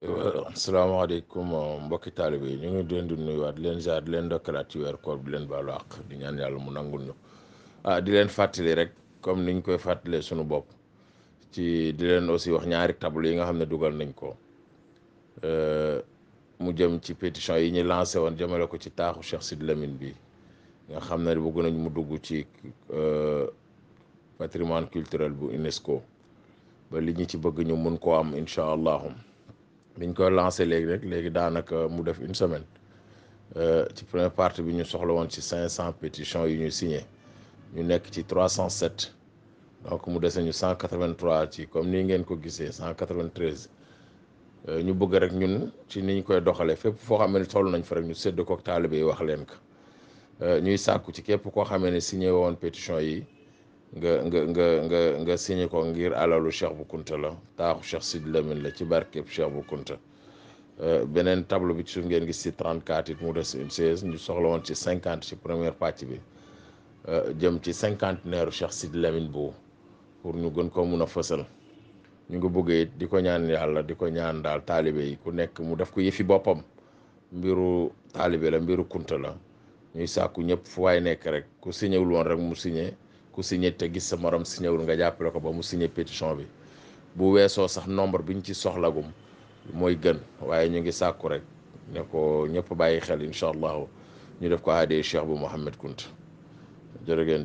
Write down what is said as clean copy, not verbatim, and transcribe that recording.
asalaamaaleykum mbokki taalibe yi ñu ngi leen di nuyuwaat di leen ziar di leen ndokkalaat ci weeru koor di leen baalu àq di ñaan yàlla mu nangul ñu di leen fàttali rek comme niñ koy fàttalee sunu bopp ci di leen aussi wax ñaari table yi nga xam ne dugal nañ ko mu jëm ci pétition yi ñu lancé woon jëmale ko ci taaxu Cheikh Sidy Lamine bi nga xam ne bëgg nañ mu dugg ci patrimoine culturel bu UNESCO ba li ñu ci bëgg ñu mun koo am incha allahu biñ ko lancé léegi daanaka mu def une semaine ci première partie bi ñu soxla woon ci 500 pétitions yu ñu signé ñu nekk ci 307 donc mu dese ñu 183 ci comme nii ngeen ko gisee 193 ñu bëgg rek ñun ci ni ñu koy doxalee fépp foo xam ne toll nañ fa rek ñu sédd ko taalibe yi wax leen ko ñuy sàkku ci képp koo xamee ne signé woon pétition yi nga signé ko ngir alalu Cheikh Bou Kounta la taaxu Cheikh Sidy Lamine la ci barkeb Cheikh Bou Kounta beneen tableau bi ci suuf ngeen gis ci 34 it mu des une 16 ñu soxla woon ci 50 ci première pàcc bi jëm ci 50 Cheikh Sidy Lamine bu pour ñu gën ko mun a fësal ñu ngi bëggee it di ko ñaan yàlla di ko ñaan daal taalibe yi ku nekk mu def ko yëfi boppam mbiru taalibe la mbiru Kounta la ñuy sàkku ñëpp fu waay nekk rek ku signé wul woon rek mu signé ku signé te gis sa morom signé wul nga jàppale ko ba mu signé pétition bi bu weesoo sax nombre bi ñu ci soxlagum mooy gën waaye ñu ngi sàkku rek ne ko ñëpp bàyyi xel incha allahu ñu def ko aadee Cheikh bu Mouhamed Kounta jërë ngeen